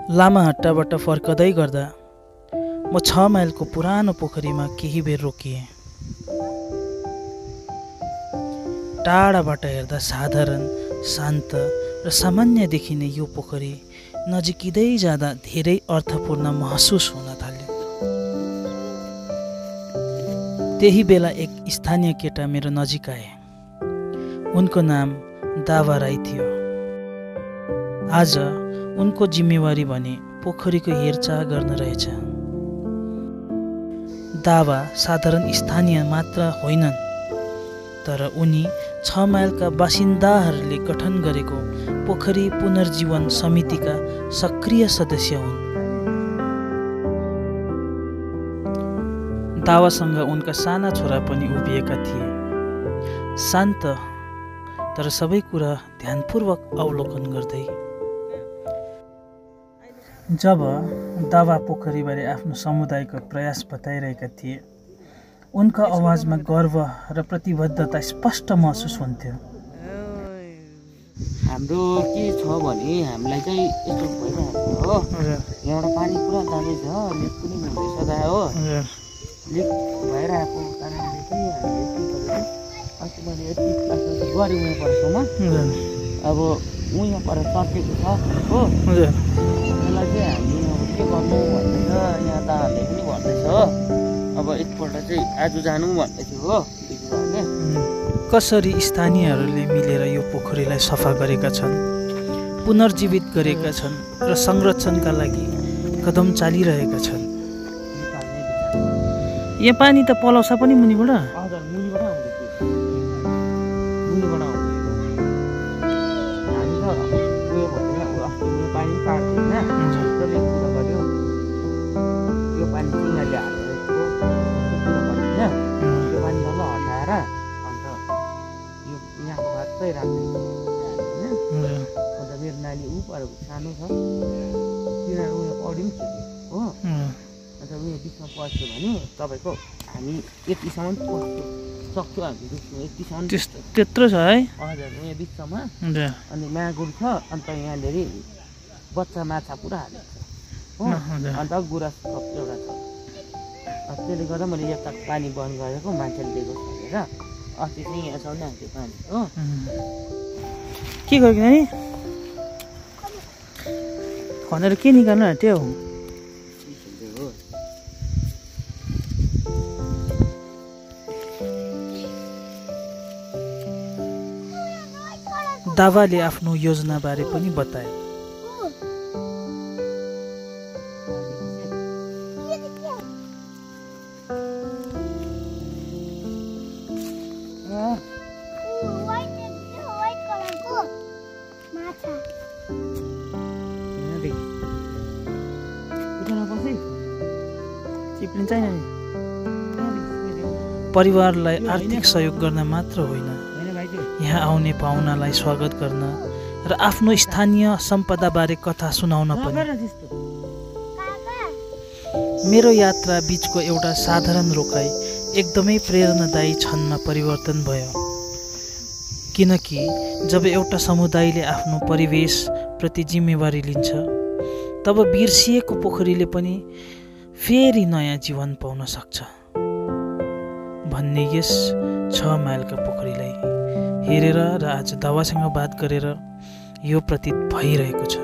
लामाहट्टाबाट फर्कदै गर्दा म 6 माइलको पुरानो पोखरीमा केही बेर रोकिएँ। टाढाबाट हेर्दा साधारण, शान्त र सामान्य देखिने यो पोखरी नजिकिँदै जाँदा धेरै अर्थपूर्ण महसुस हुन थाल्यो। त्यही बेला एक स्थानीय केटा मेरो नजिक आए। उनको नाम दावा राई थियो। आज उनको जिम्मेवारी भने पोखरीको हेरचाह गर्न रहेछ। दावा साधारण स्थानीय मात्र होइनन्, तर उनी 6 माइलका बासिन्दाहरूले गठन गरेको पोखरी पुनर्जीवन समितिका सक्रिय सदस्य हुन्। दावासँग उनका साना छोरा पनि उभिएका थिए, शान्त तर सबै कुरा ध्यानपूर्वक अवलोकन गर्दै। जब दावा पोखरीबारे आफ्नो समुदायको प्रयास बताइरहेका थिए, उनका आवाजमा गर्व र प्रतिबद्धता स्पष्ट महसुस हुन्थ्यो। हाम्रो के छ भने हामीलाई चाहिँ यस्तो भइरहेको हो, यहाँबाट पानी पुरा जाँदैछ, लिक पनि हुँदैछ दाइ हो। लिक भइरहेको कारणले चाहिँ हामीले के गरेको, अस्ति मैले यति गऱ्यो उयो परेकोमा, अब उयो परेर चर्केको छ हो। त्यसलाई चाहिँ हामी अब के गर्नु भन्दैछ, यहाँ दाहरूले पनि भन्दैछ हो, अब एकपल्ट चाहिँ आज जानु भन्दैथ्यो हो। कसरी स्थानीयहरूले मिलेर यो पोखरीलाई सफा गरेका छन्, पुनर्जीवित गरेका छन् र संरक्षणका लागि कदम चालिरहेका छन्। यहाँ पानी त पलाउँछ पनि मुनिबाट। हजुर, मुनिबाट आउँदैथ्यो, मुनिबाट आउँदैथ्यो। हामी त उयो भनेर अस्ति उयो पानी काट्थ्यो होइन, जसले कुरा गर्यो यो पानी सिँगाले हालेर कुरा गर्यो होइन, त्यो पानी डल्लो हटाएर अन्त यो यहाँको भात चाहिँ राख्दैछ होइन। अन्त मेरो नानी ऊ पर सानो छ, तिनीहरू उयो पढ्यो पनि थियो हो। अन्त उयो बिचमा पस्यो भने तपाईँको हामी यतिसम्म पस्छु सक्छु, हामी बिचमा यतिसम्म त्यत्रो छ है। हजुर, यहाँ बिचमा अनि मागुर छ, अन्त यहाँनिर बच्चा माछा पुरा हालेको छ हो। अन्त गुराँस एउटा छ। त्यसले गर्दा मैले यता पानी बन्द गरेको मान्छेले दिएको भनेर अस्ति चाहिँ यहाँसम्म हाल्थ्यो पानी हो। के गर्यो नानी भनेर के निकाल्नु आँट्यो? दावाले आफ्नो योजनाबारे पनि बताए। परिवारलाई आर्थिक सहयोग गर्न मात्र होइन, यहाँ आउने पाहुनालाई स्वागत गर्न र आफ्नो स्थानीय सम्पदाबारे कथा सुनाउन पनि। मेरो यात्रा बीचको एउटा साधारण रोकाइ एकदमै प्रेरणादायी क्षणमा परिवर्तन भयो। किनकि जब एउटा समुदायले आफ्नो परिवेशप्रति जिम्मेवारी लिन्छ, तब बिर्सिएको पोखरीले पनि फेरि नयाँ जीवन पाउन सक्छ भन्ने यस 6 माइलका पोखरीलाई हेरेर र आज दावासँग बात गरेर यो प्रतीत भइरहेको छ।